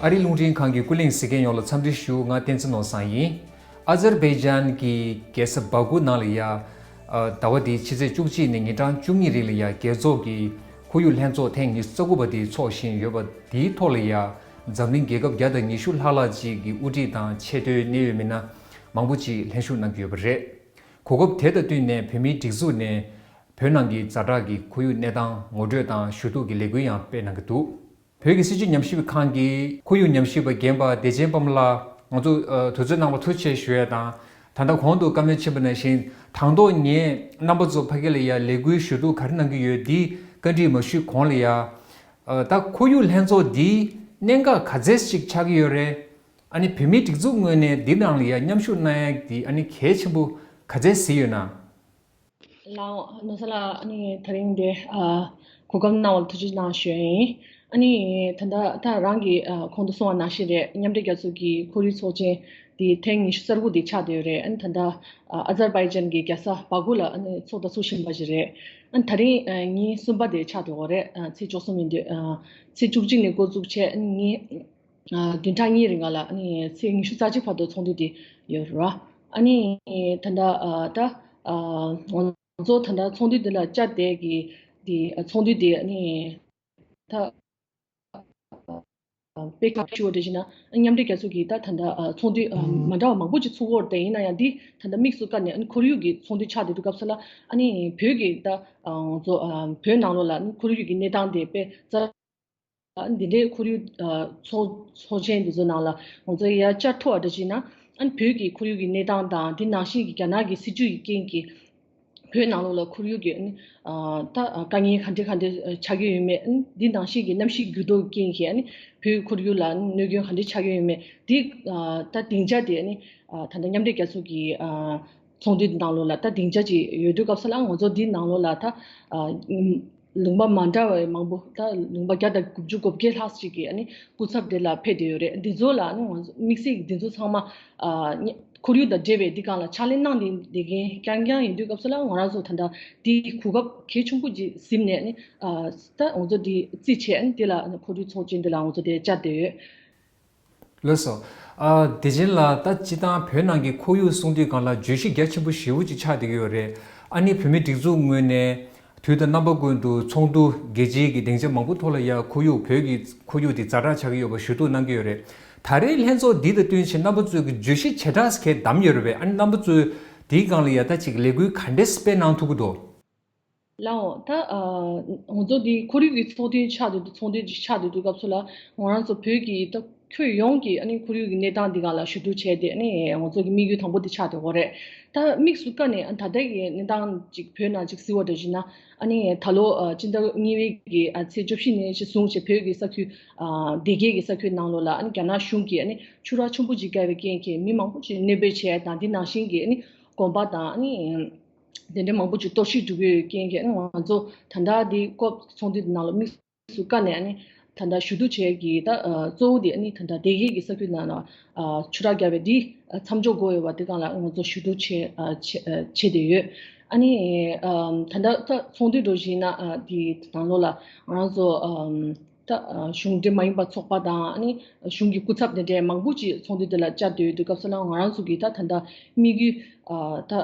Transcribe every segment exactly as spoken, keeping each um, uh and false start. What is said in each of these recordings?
ཨ་རིའི་རླུང་འཕྲིན་ཁང་གི་ཀུན་གླེང་གཟིགས་མཁན་ཡོངས་ལ་འཚམས་འདྲི་ཞུ། ང་བསྟན་འཛིན་ནོར་བཟང་ཡིན། ཨ་ཛར་བྷའི་ཇན་གྱི་རྒྱལ་ས་བྷ་ཀུ་ནང་ལ་ཡ། ཨ། ཟླ་བ་འདིའི་ཕྱི་ཚེས་བཅུ་གཅིག་ནས་ཉིན་གྲངས་བཅུ་གཉིས་རིང་ལ་ཡ་རྒྱལ་ཚོགས་ཀྱི་ཁོར་ཡུག་ལྷན་ཚོགས་ཐེངས་ཉི་ཤུ་རྩ་དགུ་པ་དེ་འཚོགས་བཞིན་ཡོད་པ་དེའི་ཐོག་ལ་ཡ། འཛམ་གླིང་རྒྱལ་ཁབ་བརྒྱ་དང་ཉི་ཤུ་ལྷག་ལྷག་ཅིག་གི་དབུ་ཁྲིད་དང་ཆེས་མཐོའི་གནད་ཡོད་མི་སྣ་མང་པོ་ཅིག་ལྷན་ཞུགས་གནང་གི་ཡོད་པ་རེད། གོ་སྐབས་དེ་དང་བསྟུན་ནས་བོད་མིའི་སྒྲིག་འཛུགས་ནས་བོད་ནང་གི་ཛ་དྲག་གི་ཁོར་ཡུག་གནས་སྟངས་ངོ་སྤྲོད་དང་ཞུ་གཏུག་གི་ལས་འགུལ་ཡང་སྤེལ་གནང་གི་འདུག་བོད་ཀྱི་སྲིད་བྱུས་ཉམས་ཞིབ་ཁང་གི་ཁོར་ཡུག་ཉམས་ཞིབ་པ་རྒན་པ་བདེ་ཆེན་དཔལ་མོ་ལགས། ང་ཚོ་ཨ་དུས་ཚོད་གནང་བར་ཐུགས་རྗེ་ཆེ་ཞུ་ཡ་དང་། ད་ལྟ་གོང་དུ་བཀའ་མོལ་ཕྱིན་པ་ནང་བཞིན། དང་ཐོག་ངས་རྣམ་པ་ཚོ་ཕ་གི་ལ་ཡ་ལས་འགུལ་ཞུ་གཏུག་ག་རེ་གནང་གི་ཡོད་འདི་བཀའ་འདྲི་མ་ཞུས་གོང་ལ་ཡ། ཨ་ད་ཁོར་ཡུག་ལྷན་ཚོགས་འདི་གནད་འགག་ག་ཚད་ཅིག་ཆགས་ཀྱི་ཡོད་རེད། ཨ་ནི་བོད་མིའི་སྒྲིག་འཛུགས་ངོས་ནས་འདི་ནང་ལ་ཡ་མཉམ་ཞུགས་གནང་ཡ་འདི་ཨ་ནི་གལ་ཆེན་པོ་ག་ཚད་གཟིགས་ཡོད་ན། ལགས་འོང་། ནོར་བཟང་ལགས། ཨ་ནི་དེ་རིང་འདི་ཨ་གོ་སྐབས་གནང་བ་ལ་ཐུགས་རྗེ་གནང་ཞུ་ཡ་ཡིན། ཨ་ནི་ད་ལྟ་ད་རང་གིས་ཨ་གོང་དུ་གསུངས་པ་ནང་བཞིན་རེད། མཉམ་འབྲེལ་རྒྱལ་ཚོགས་ཀྱི་ཁོར་ཡུག་ཚོགས་ཆེན་འདི་ཐེངས་ཉི་ཤུ་རྩ་དགུ་འདི་ཆགས་བསྡད་ཡོད་རེད། ཨ་ནི་ད་ལྟ་ཨ་ཨ་ཛར་བྷའི་ཇན་གྱི་རྒྱལ་ས་བྷ་ཀུ་ལ་ཨ་ནི་ཚོགས་དང་ཚོགས་བཞིན་པ་ཞིག་རེད། ཨ་ནི་ད་རིང་ཨ་ཉིན་གསུམ་པ་དེ་ཆགས་བསྡད་ཡོད་རེད། ཨ་ཚེས་བཅུ་གསུམ་ཡིན་དུས་ཨ་ཚེས་བཅུ་གཅིག་ནས་འགོ་བཙུགས་བྱས། ཨ་ནི་ཉིན་ཨ་བདུན་ཕྲག་གཉིས་རིང་ལ་ཨ་ནི་ཚེས་ཉི་ཤུ་རྩ་གཅིག་བར་དུ་ཚོགས་འདུ་དེ་ཡོད་རེད། ཨ་ནི་ད་ལྟ་ཨ་ད་ཨ་ང་ཚོ་ད་ལྟ་ཚོགས་འདུ་འདི་ལ་བཅར་བསྡད་ཀྱི་དེ་ཚོགས་འདུ་དེ་ཨ་ནི་ད་དཔེ་ཁག་ཆེ་བ་འདྲ་ཞིག་ན་མཉམ་འབྲེལ་རྒྱལ་ཚོགས་ཀྱི་ད་ད་ལྟ་ཚོགས་འདུ་མ་འདྲ་བ་མང་པོ་ཅིག་ཚུགས་ཀྱི་ཡོད་རེད། དེ་ཡིན་ན་ཡང་འདི་ད་ལྟ་དམིགས་སུ་བཀར་ནས་ཨ་ནི་ཁོར་ཡུག་གི་ཚོགས་འདུ་ཆགས་བསྡད་དུས་སྐབས་སུ་ལ། ཨ་ནི་བོད་ཀྱི་ད་ང་ཚོ་བོད་ནང་ལོགས་ལ་ཨ་ནི་ཁོར་ཡུག་གི་གནས་སྟངས་དེ་དཔེ་རྩ་འདི་འདྲའི་ཁོར་ཡུག་ཚོགས་ཚོགས་ཆེན་འདི་ཚོ་ནང་ལ་ང་ཚོ་ཡར་བཅར་ཐུབ་པ་འདྲ་ཞིག་ན། ཨ་ནི་བོད་ཀྱི་ཁོར་ཡུག་གི་གནས་སྟངས་དང་། འདི་ནང་བཞིན་གྱི་རྒྱ་ནག་གི་སྲིད་བྱུས་ཀྱི་རྐྱེན་གྱིས་བོད་ནང་ལོགས་ལ་ཁོར་ཡུག་གི་ཨ་ནི་ད་དཀའ་ངལ་ག་འདྲ་ག་འདྲ་ཆགས་ཀྱི་ཡོད་མེད། ཨ་ནི་འདི་ནང་བཞིན་གྱི་གནམ་གཤིས་འགྱུར་ལྡོག་གི་རྐྱེན་གྱིས་ཨ་ནི་བོད་ཁོར་ཡུག་ལ་གནོད་སྐྱོན་ག་འདྲ་ཆགས་ཀྱི་ཡོད་མེད། འདི་ད་སྡིངས་ཆ་དེ་ཨ་ནི་ད་ལྟ་མཉམ་འབྲེལ་རྒྱལ་ཚོགས་ཀྱི་ཚོགས་འདུ་ནང་ལོགས་ལ་ད་སྡིངས་ཆ་ཅིག་ཡོད་དུས་སྐབས་སུ་ལ། ང་ཚོ་འདི་ནང་ལོགས་ལ་ད་ལུང་པ་མ་འདྲ་བའི་མང་པོ། ད་ལུང་པ་བརྒྱ་དང་དགུ་བཅུ་གོ་བརྒྱད་ལྷག་ཅིག་གི་ཨ་ནི་སྐུ་ཚབ་དེ་ལ་ཕེབས་བསྡད་ཡོད་རེད། འདི་ཚོ་ལ་ཨ་ནི་ང་ཚོ་དམིགས་བསལ་གྱི་འདི་ཚོ་ཚང་མ་ཨ་ནི་ཁོར་ཡུག་དང་འབྲེལ་བའི་འདི་སྒང་ལ་ཕྱག་ལས་གནང་བསྡད་མཁན་རྐྱང་རྐྱང་ཡིན་དུས་སྐབས་སུ་ལ། ང་རང་ཚོ་ད་ལྟ་འདི་གོ་སྐབས་གལ་ཆེན་པོ་ཅིག་ཟིན་ནས་ཨ་ནི་ཨ་ད་ང་ཚོ་འདི་རྩིས་བྱས། ཨ་ནི་འདི་ལ་ཨ་ནི་ཁོར་ཡུག་ཚོགས་ཆེན་འདི་ལ་ང་ཚོ་དེ་བཅར་བསྡད་ཡོད། ལགས་སོ། ཨ་བདེ་ཆེན་ལགས། ད་སྤྱིར་བཏང་བོད་ནང་གི་ཁོར་ཡུག་གསུང་དུས་སྒང་ལ་བརྗོད་གཞི་རྒྱ་ཆེན་པོ་ཞེ་པོ་ཅིག་ཆགས་བསྡད་ཀྱི་ཡོད་རེད། ཨ་ནི་བོད་མིའི་སྒྲིག་འཛུགས་ངོས་ནས་དུས་དང་རྣམ་པ་ཀུན་ཏུ་ཚོགས་འདུ་རྒྱལ་སྤྱིའི་གི་སྡིངས་ཆ་མང་པོ་ཐོག་ལ་ཡ་ཁོར་ཡུག་བོད་ཀྱི་ཁོར་ཡུག་དེ་ཛ་དྲག་ཆགས་ཀྱི་ཡོད་པ་ཞུ་གཏུག་གནང་གི་ཡོད་རེད། ད་རེས་ལྷན་ཚོགས་འདི་དང་བསྟུན་བྱས་རྣམ་པ་ཚོས་གི་བརྗོད་གཞི་ཇི་འདྲ་ཞིག་གི་བདམས་ཡོད་རེད་པས། ཨ་ནི་རྣམ་པ་ཚོས་དེའི་སྒང་ལ་ཡ་ད་ཅིག་ལས་འགུལ་ག་འདྲས་སྤེལ་གནང་ཐུབ་ཀྱི་འདུག་ལགས་འོང་། ད་ཨ་ང་ཚོ་འདི་ཁོར་ཡུག་གི་ཚོགས་ཐེངས་ཆགས་བསྡད་དུས། ཚོགས་ཐེངས་ཅིག་ཆགས་བསྡད་དུས་སྐབས་སུ་ལ་ང་རང་ཚོ་བོད་ཀྱི་ད་ཁྱོན་ཡོངས་ཀྱི་ཨ་ནི་ཁོར་ཡུག་གི་གནས་སྟངས་འདི་སྒང་ལ་ཞུ་གཏུག་བྱས་ཏེ། ཨ་ནི་ང་ཚོ་གི་དམིགས་ཡུལ་དང་པོ་འདི་ཆགས་བསྡད་ཡོད་རེད། ད་དམིགས་སུ་བཀར་ནས་ཨ་ད་ལྟ་གི་གནས་སྟངས་ཅིག་བོད་ནང་ཅིག་གཟིགས་པ་འདྲ་ཞིག་ན། ཨ་ནི་ད་ལོ་ཨ་སྤྱི་ཟླ་གཉིས་པའི་གི་ཨ་ཚེས་བཅུ་བཞི་ནས་ཅིག་བཟུང་བྱས་བོད་ཀྱི་ས་ཁུལ་ཨ་སྡེ་དགེ་གི་ས་ཁུལ་ནང་ལོགས་ལ་ཨ་ནི་རྒྱ་ནག་གཞུང་གིས་ཨ་ནི་ཆུ་རགས་ཆེན་པོ་ཅིག་བརྒལ་བའི་རྐྱེན་གྱིས་མི་མང་པོ་ཅིག་གནོད་འབུད་བྱས་དང་། འདི་ནང་བཞིན་གྱི་ཨ་ནི་དགོན་པ་དང་ཨ་ནི་དེ་འདྲའི་མང་པོ་ཅིག་གཏོར་བཤིག་འགྲོ་གི་ཡོད་རྐྱེན་གྱིས། ཨ་ནི་ང་ཚོ་ད་ལྟ་འདི་ཀོབ་ཚོགས་འདུ་འདི་ནང་ལ་དམིགས་སུ་བཀར་ནས་ཨ་ནི་ད་ལྟ་ཞུ་གཏུག་བྱེད་ཀྱི་ད་ཨ་གཙོ་བོ་དེ་ཨ་ནི་ད་ལྟ་སྡེ་དགེ་གི་ས་ཁུལ་ནང་ལ་ཨ་ཆུ་རགས་བརྒྱབ་པའི་འདི་ཨ་མཚམས་འཇོག་དགོས་ཡོད་པ་དེ་སྒང་ལ་ང་ཚོ་ཞུ་གཏུག་བྱེད་ཨ་བྱེད་ཨ་བྱེད་བསྡད་ཡོད། ཨ་ནི་ཨ་ད་ལྟ་ད་ཚོགས་འདུ་འདྲ་ཞིག་ཡིན་ན་ཨ་དེའི་ནང་ལོགས་ལ་ང་རང་ཚོ་ཨ་ད་ཨ་གཞུང་འབྲེལ་མ་ཡིན་པ་ཚོགས་པ་དང་། ཨ་ནི་གཞུང་གི་སྐུ་ཚབ་དེ་འདྲའི་མང་པོ་ཅིག་ཚོགས་འདུ་དེ་ལ་བཅར་བསྡད་ཡོད་དུས་སྐབས་སུ་ལ། ང་རང་ཚོ་གི་ད་ད་ལྟ་དམིགས་ཡུལ་ཨ་ད་ཨ་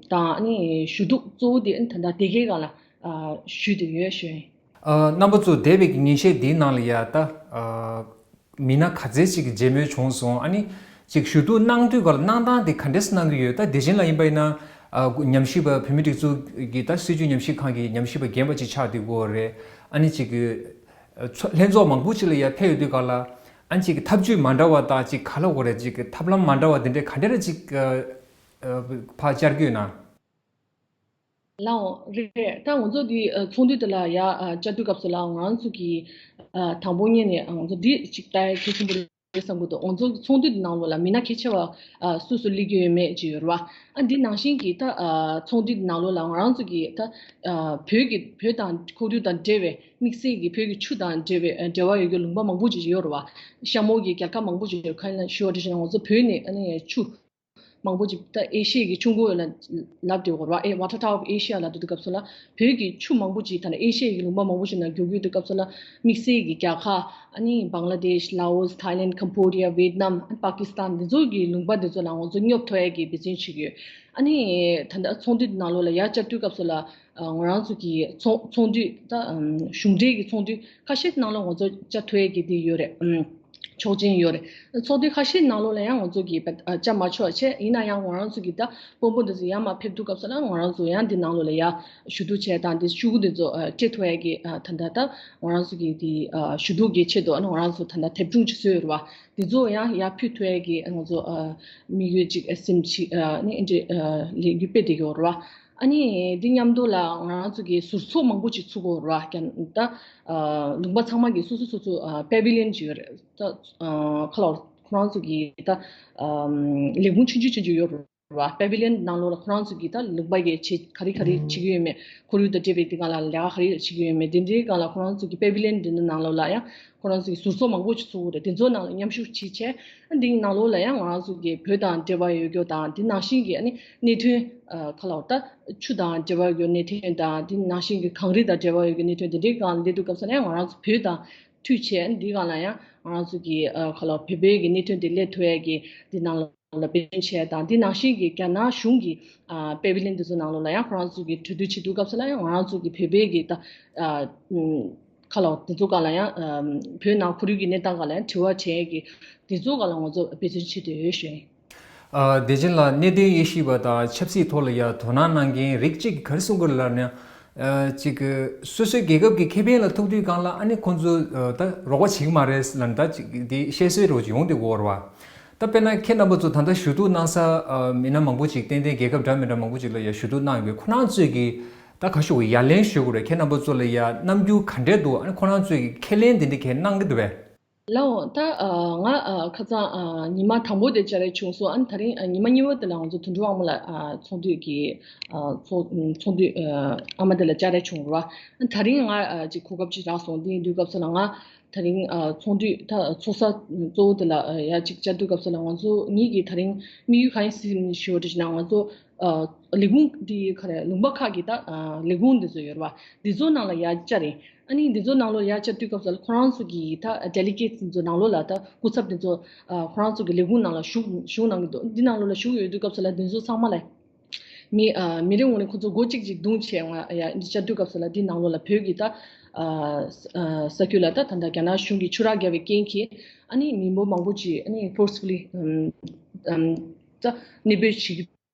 དང་ཨ་ནི་ཞུ་གཏུག་གཙོ་བོ་དེ་ཨ་ནི་ད་ལྟ་སྡེ་དགེ་སྒང་ལ་ཨ་ཞུས་བསྡད་ཡོད་ཞུ་ཡིན། ཨ་རྣམ་པ་ཚོ་འདས་པའི་གི་ཉིན་ཤས་འདིའི་ནང་ལ་ཡ་ད་ཨ་མི་སྣ་ག་ཚད་ཅིག་གི་མཇལ་མོལ་བྱུང་སོང་། ཨ་ནི་ཅིག་ཞུ་གཏུག་གནང་དུས་སྒང་ལ་གནང་སྟངས་དེ་ག་འདྲས་གནང་གི་ཡོད། ད་བདེ་ཆེན་ལགས་ཡིན་པ་ཡིན་ན་ཨ་ཉམས་ཞིབ་པ། བོད་མིའི་སྒྲིག་འཛུགས་ཀྱི་ད་སྲིད་བྱུས་ཉམས་ཞིབ་ཁང་གི་ཉམས་ཞིབ་པ་རྒན་པ་ཅིག་ཆགས་བསྡད་ཡོད་རེད། ཨ་ནི་ཅིག་གི་ཚོ་ལྷན་ཚོགས་མང་པོ་ཅིག་ལ་ཡ་ཕེབས་ཡོང་དུས་སྒང་ལ་ཨ་ནི་ཅིག་གི་ཐབས་ཇུས་མ་འདྲ་བ་དང་། ཅིག་ག་ལབ་དགོས་རེད། ཅིག་གི་ཐབས་ལམ་མ་འདྲ་བ་དེ་འདྲས་ག་འདྲས་ཅིག་ཨ་ཨ་ཕར་བཅར་གྱི་ཡོད་ན། ལགས་འོང་། རེད། ད་ང་ཚོ་འདི་ཨ་ཚོགས་འདུ་དེ་ལ་ཡ་ཨ་བཅར་དུས་སྐབས་སུ་ལ་ང་རང་ཚོ་གིས་ཨ་དང་པོ་ཉིད་ནས་ང་ཚོ་འདི་ཅིག་ལྟ་ཡ་གལ་ཆེན་པོ་རེད་བསམ་གྱི་འདུག་ང་ཚོ་ཚོགས་འདུ་འདི་ནང་ལོགས་ལ་མི་སྣ་གལ་ཆེ་བ་ཨ་སུ་སུ་སླེབས་ཀྱི་ཡོད་མེད་ཅིག་ཡོད་རེད་བ། ཨ་འདི་ནང་བཞིན་གྱི་ད་ཨ་ཚོགས་འདུ་འདི་ནང་ལོགས་ལ་ང་རང་ཚོ་གིས་ད་ཨ་བོད་ཀྱི་བོད་དང་ཁོར་ཡུག་དང་འབྲེལ་བའི་དམིགས་བསལ་གྱི་བོད་ཀྱི་ཆུ་དང་འབྲེལ་བའི་ཨ་འབྲེལ་བ་ཡོད་རྒྱུ་ལུང་པ་མང་པོ་ཅིག་ཡོད་རེད་བ། ཤ་མོ་གི་རྒྱལ་ཁབ་མང་པོ་ཅིག་ཡོད། གང་ཡིན་ན་ཞུ་བ་འདྲ་བྱས་ན་ང་ཚོ་བོད་ནས་ཨ་ནི་ཆུ་ མང་པོ་ཅིག་ད་ཨེ་ཤི་ཡའི་གི་ཆུ་འགོ་ལ་ལབ་དེ་འོར་བ་ཨེ་Water Tower of Asia ལབ་དུས་སྐབས་སུ་ལ་བོད་ཀྱི་ཆུ་མང་པོ་ཅིག་ད་ནི་ཨེ་ཤི་ཡའི་གི་ལུང་པ་མང་པོ་ཅིག་ནང་རྒྱུག་རྒྱུག་དུས་སྐབས་སུ་ལ་དམིགས་བསལ་གྱི་རྒྱ་གར་ཨ་ནི་བང་ལ་དེཤ། ལའོ་སི། ཐའི་ལེན། ཀམ་པོ་ཌི་ཡ། ཝེད་ནམ། ཨ་ནི་པ་ཀི་སི་ཐན། འདི་ཚོ་གི་ལུང་པ་འདི་ཚོ་ལ་ང་ཚོ་སྙོབ་ཐུབ་ཡ་གི་འབད་བརྩོན་བྱེད་ཀྱི་ཡོད། ཨ་ནི་ད་ལྟ་ཚོགས་འདུ་ནང་ལོགས་ལ་ཡར་བཅར་དུས་སྐབས་སུ་ལ་ང་རང་ཚོ་གི་ཚོགས་ཚོགས་འདུ་ད་གཞུང་འབྲེལ་གྱི་ཚོགས་འདུ་ཁ་ཤས་ནང་ལོགས་ང་ཚོ་བཅར་ཐུབ་ཡ་གི་འདི་ཡོད་རེད། ཆོག་མཆན་ཡོད་རེད། ཚོགས་འདུ་ཁ་ཤས་ནང་ལོགས་ལ་ཡང་ང་ཚོ་གིས་བཅར་མ་ཆོག་བྱས། ཡིན་ན་ཡང་ང་རང་ཚོ་གིས་ད་དཔོན་པོ་འདི་ཚོ་ཡར་མར་ཕེབས་དུས་སྐབས་སུ་ལ་ང་རང་ཚོ་ཡང་འདི་ནང་ལོགས་ལ་ཡར་ཞུ་གཏུག་བྱས་དང་འདི་ཤོག་གུ་འདི་ཚོ་སྤྲད་ཐུབ་ཡ་གི་ད་ལྟ་ད་ང་རང་ཚོ་གིས་འདི་ཞུ་གཏུག་གི་ཆེད་དུ་ང་རང་ཚོ་ད་ལྟ་དེབ་ཆུང་ཅིག་བཟོས་ཡོད་རེད་བ། འདི་ཚོ་ཡང་ཡར་ཕུལ་ཐུབ་ཡ་གི་ང་ཚོ་དམིགས་ཡུལ་ཅིག་སེམས་ཅིག་ནི་འདི་ལས་འགུལ་སྤེལ་བསྡད་ཡོད་རེད་བ། ཨ་ནི་འདི་མཉམ་དུ་ལ་ང་རང་ཚོ་གི་ཟུར་ཚོགས་མང་པོ་ཅིག་ཚུགས་ཀྱི་ཡོད་རེད་བ། ཀྱང་ད་ལུང་པ་ཚང་མ་གི་སོ་སོ་སོ་སོ་པེ་ཝི་ལི་ཡོན་ཅིག་ཡོད་རེད། ད་ཁ་ལོ་ཁོ་རང་ཚོ་གི་ད་ལས་ཁུངས་ཆུང་ཆུང་ཆུང་ཆུང་ཡོད་རེད་བ། པེ་ཝི་ལི་ཡོན་ནང་ལོགས་ལ་ཁོ་རང་ཚོ་གི་ད་ལུང་པ་གི་ཆེད་ག་རེ་ག་རེ་བྱེད་ཀྱི་ཡོད་མེད། ཁོར་ཡུག་དང་འབྲེལ་བའི་དེ་སྒང་ལ་ལས་ཀ་ག་རེ་བྱེད་ཀྱི་ཡོད་མེད། དེ་འདྲའི་སྒང་ལ་ཁོ་རང་ཚོ་གི་པེ་ཝི་ལི་ཡོན་འདི་ནང་ལོགས་ལ་ཡང་ཁོ་རང་ཚོ་གི་ཟུར་ཚོགས་མང་པོ་ཅིག་ཚུགས་ཀྱི་ཡོད་རེད། དེ་ཚོ་ནང་ལ་མཉམ་ཞུགས་བྱེད་བྱས། འདིའི་ནང་ལོགས་ལ་ཡང་ང་རང་ཚོ་གི་བོད་དང་འབྲེལ་བ་ཡོད་རྒྱུ་དང་འདི་ནང་བཞིན་གྱི་ཨ་ནི་གནད་དོན་ཁ་ལོ་ད་ཆུ་དང་འབྲེལ་བ་ཡོད་གནད་དོན་དང་འདི་ནང་བཞིན་གྱི་གངས་རི་དང་འབྲེལ་བ་ཡོད་ཀྱི་གནད་དོན་དེ་འདྲའི་སྒང་ལ་སླེབས་དུས་སྐབས་སུ་ལ་ཡང་ང་རང་ཚོ་བོད་དང་མཐུད་བྱས། འདིའི་སྒང་ལ་ཡང་ང་རང་ཚོ་གི་ཁ་ལོ་བོད་པའི་གི་གནད་དོན་དེ་སླེབས་ཐུབ་ཡ་གི་འདི་ནང་ལ་འབད་བརྩོན་བྱས་དང་འདི་ནང་བཞིན་གྱི་རྒྱ་ནག་གཞུང་གི་པེ་ཝི་ལི་ཡོན་དེ་ཚོ་ནང་ལོགས་ལ་ཡང་ཁོ་རང་ཚོ་གི་གྲོས་བསྡུར་བྱེད་དུས་སྐབས་སུ་ལ་ཡང་ང་རང་ཚོ་གི་བོད་པའི་གི་ད་ཁ་ལོ་དེ་ཚོ་སྒང་ལ་ཡང་བོད་ནང་ཁོར་ཡུག་གི་གནས་སྟངས་སྒང་ལ་ཡང་དྲི་བ་དྲི་ཡ་གི་དེ་ཚོ་སྒང་ལ་ང་ཚོ་འབད་བརྩོན་བྱེད་དུ་ཡོད་ཞུ་ཡིན། ཨ། བདེ་ཆེན་ལགས། གནད་དོན་དབྱེ་ཞིབ་པ་དང་ཆབ་སྲིད་ཐོག་ལ་ཡ་དོ་སྣང་གནང་མཁན་རིགས་གཅིག་གིས་ག་རེ་གསུང་གི་རེད་ལབ་ན། ཨ། གཅིག་གི་སོ་སོའི་རྒྱལ་ཁབ་ཀྱི་ཁེ་ཕན་ལ་ཐུག་དུས་སྒང་ལ་ཨ་ནི་ཁོང་ཚོ་ཨ་ད་རོགས་པ་བྱེད་ཀྱི་མ་རེད་ལབ་ན་ད་ཅིག་འདི་བཤད་སྲོལ་རོགས་ཅིག་ཡོང་བསྡད་ཀྱི་ཡོད་རེད་བ། ད་དཔེར་ན་ཁྱེད་རྣམ་པ་ཚོ་ད་ལྟ་ཞུ་གཏུག་གནང་ས་ཨ་མི་སྣ་མང་པོ་ཅིག་ཏན་ཏན་རྒྱལ་ཁབ་འདྲ་མི་འདྲ་མང་པོ་ཅིག་ལ་ཡ་ཞུ་གཏུག་གནང་ཡོད་པས། ཁོ་རང་ཚོས་ཀྱི་ད་ག་ཞུ་དགོས། ཡ་ལན་ཞུ་དགོས་རེད། ཁྱེད་རྣམ་པ་ཚོ་ལ་ཡ་རྣམ་འགྱུར་ག་འདྲས་འདུག་ཨ་ནི་ཁོ་རང་ཚོས་ཀྱི་ཁས་ལེན་དེ་འདྲ་གས་གནང་གི་འདུག་པས། ལའོ། ད་ཨ་ང་ཨ་ཁ་སང་ཨ་ཉི་མ་དང་པོ་དེ་བཅར་ཡ་བྱུང་སོང་། ཨ་ནི་ད་རིང་ཨ་ཉི་མ་གཉིས་པ་དེ་ལ་ང་ཚོ་དོན་གྲུབ་ཨ་མ་ལགས་ཨ་ཚོགས་འདུ་གི་ཨ་ཚོགས་ཚོགས་འདུ་ཨ་ཨ་མ་དེ་ལ་བཅར་ཡ་བྱུང་ར། ཨ་ནི་ད་རིང་ང་ཨ་ཅིག་གོ་སྐབས་ཅིག་རག་སོང་། དེ་ཡིན་དུས་སྐབས་སུ་ལ་ང་ད་རིང་ཨ་ཚོགས་འདུ་ད་ཚོགས་ས་གཙོ་བོ་དེ་ལ་ཨ་ཡ་ཅིག་བཅར་དུས་སྐབས་སུ་ལ་ང་ཚོ་ངེད་ཀྱི་ད་རིང་དམིགས་ཡུལ་གང་ཡིན་ཟེར་ཞུ་བ་དེ་བྱས་ན། ང་ཚོ་ཨ་ལས་ཁུངས་དེ་ག་རེ་ལུང་པ་ཁག་གི་ད་ཨ་ལས་ཁུངས་དེ་ཚོ་ཡོད་ར་བ། དེ་ཚོ་ནང་ལ་ཡ་བཅར་ཡིན། ཨ་ནི་འདི་ཚོ་ནང་ལོགས་ཡར་བཅར་དུས་སྐབས་སུ་ལ་ཁོ་རང་ཚོ་གི་ད་ཌེ་ལི་གེ་ཊི་འདི་ཚོ་ནང་ལོགས་ལ་ད་སྐུ་ཚབ་འདི་ཚོ་ཨ་ཁོ་རང་ཚོ་གི་ལས་ཁུངས་ནང་ལ་བཞུགས་བཞུགས་གནང་གི་འདུག་འདི་ནང་ལོགས་ལ་བཞུགས་ཡོད་དུས་སྐབས་སུ་ལ་འདི་ཚོ་ཚང་མ་ལ་མི་ཨ་མི་རེ་ངོ་ནས་ཁོ་ཚོ་མགོ་གཅིག་ཅིག་བརྡུངས་བྱས་ང་ཡ་འདི་བཅར་དུས་སྐབས་སུ་ལ་འདི་ནང་ལོགས་ལ་བོད་ཀྱི་ད་ཨ་ས་ཁུལ་ལ་ད་ད་ལྟ་རྒྱ་ནག་གཞུང་གིས་ཆུ་རགས་བརྒྱབ་པའི་རྐྱེན་གྱིས་ཨ་ནི་མི་འབོར་མང་པོ་ཅིག་ཨ་ནི་ཕོར་སི་ཕུ་ལི་ཨམ་ཨམ་ད་གནས་སྤོས་བྱེད་ཀྱི་